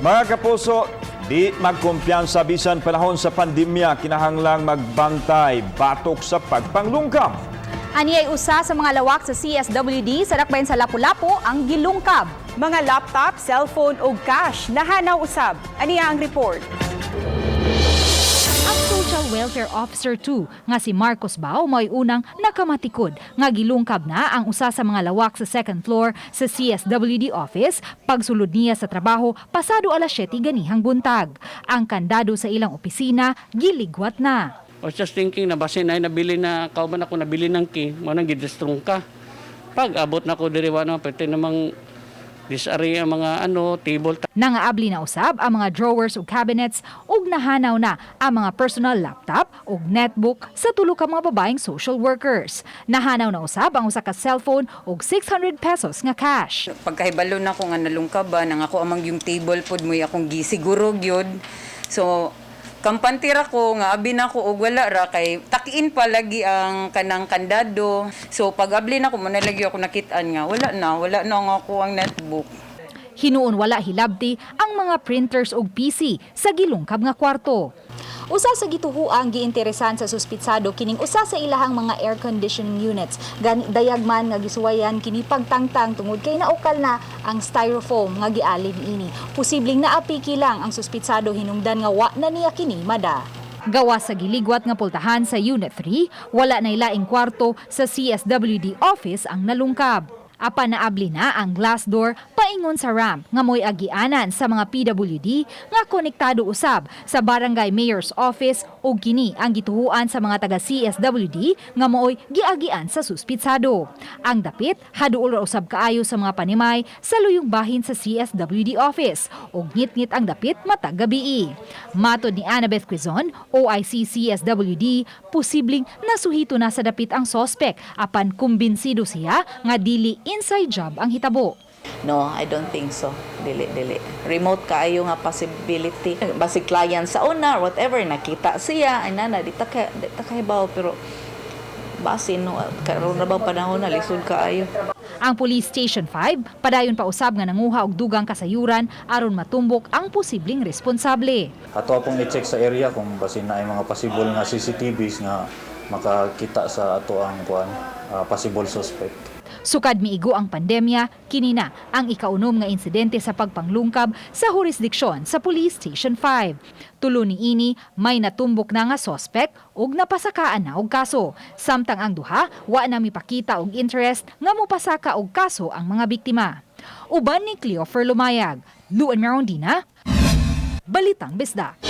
Mga kapuso, di magkumpiyansa bisan panahon sa pandemya, kinahanglang magbantay batok sa pagpanglungkab. Ani ay usa sa mga lawak sa CSWD sa dakbayan sa Lapu-Lapu ang gilungkab. Mga laptop, cellphone ug cash nahanaw usab. Aniya ang report. Ang Social Welfare Officer 2 nga si Marcos Bao mo'y unang nakamatikod nga gilungkab na ang usa sa mga lawak sa second floor sa CSWD office pagsulod niya sa trabaho pasado alas 7 ganihang buntag. Ang kandado sa ilang opisina giligwat na. I was just thinking na basin ay nabili na, kauban ako nabili ng key, mo nang gidestrong ka. Pag abot na ko diri, wa na pwede namang disarray ang mga ano, table. Nangaabli na usab ang mga drawers ug cabinets ug nahanaw na ang mga personal laptop ug netbook sa tulo ka mga babaeng social workers. Nahanaw na usab ang usa ka cellphone ug 600 pesos nga cash. Pagkahibalo na ko nga nalungkab ba, nang ako amang yung table pod mo'y akong gisiguro gyud. So, kampante ra ko nga abi na ko og wala ra kay takiin pa lagi ang kanang kandado. So pag abli na ko mo na lagi ako nakitaan nga wala na nga ako ang netbook. Hinuon wala hilabti ang mga printers ug PC sa gilungkab nga kwarto. Usa sa gituhuang giinteresan sa suspitsado kining usa sa ilahang mga air conditioning units. Gani dayag man nga gisuwayan kini pagtangtang tungod kay naukal na ang styrofoam nga gialin ini. Posibleng naapiki lang ang suspitsado hinungdan nga wa na niya kini mada. Gawa sa giligwat nga pultahan sa Unit 3, wala na laing kwarto sa CSWD office ang nalungkab. Apan naabli na ang glass door paingon sa ramp nga mo'y agianan sa mga PWD nga konektado usab sa Barangay Mayor's Office ug kini ang gituhuan sa mga taga CSWD nga mooy giagian sa suspitsado. Ang dapit haduol ra usab kaayo sa mga panimay sa luyong bahin sa CSWD office ug ngitngit ang dapit matag gabii. Matod ni Annabeth Quizon, OIC CSWD, posibleng nasuhito na sa dapit ang sospek apan kumbinsido siya nga dili inside job ang hitabo. No, I don't think so. Dili, dili. Remote kaayo nga possibility. Basig client sa una or whatever, nakita siya, ay nana, di ta kahibaw, pero basin, no, karon na ba panahon na, lisod kaayo. Ang Police Station 5 padayon pa usab nga nanguha og dugang kasayuran aron matumbok ang posibleng responsable. Ato pong i-check sa area kung basin na ay mga possible nga CCTVs nga makakita sa ato ang kuan, possible suspect. Sukad miigo ang pandemya, kini na ang ikaunom nga insidente sa pagpanglungkab sa jurisdiksyon sa Police Station 5. Tulo ni ini, may natumbok na nga sospek ug napasakaan na og kaso. Samtang ang duha, wa na mipakita og interest nga mopasaka og kaso ang mga biktima. Uban ni Cleofer Lumayag, Luan Merondina, Balitang Bisdak.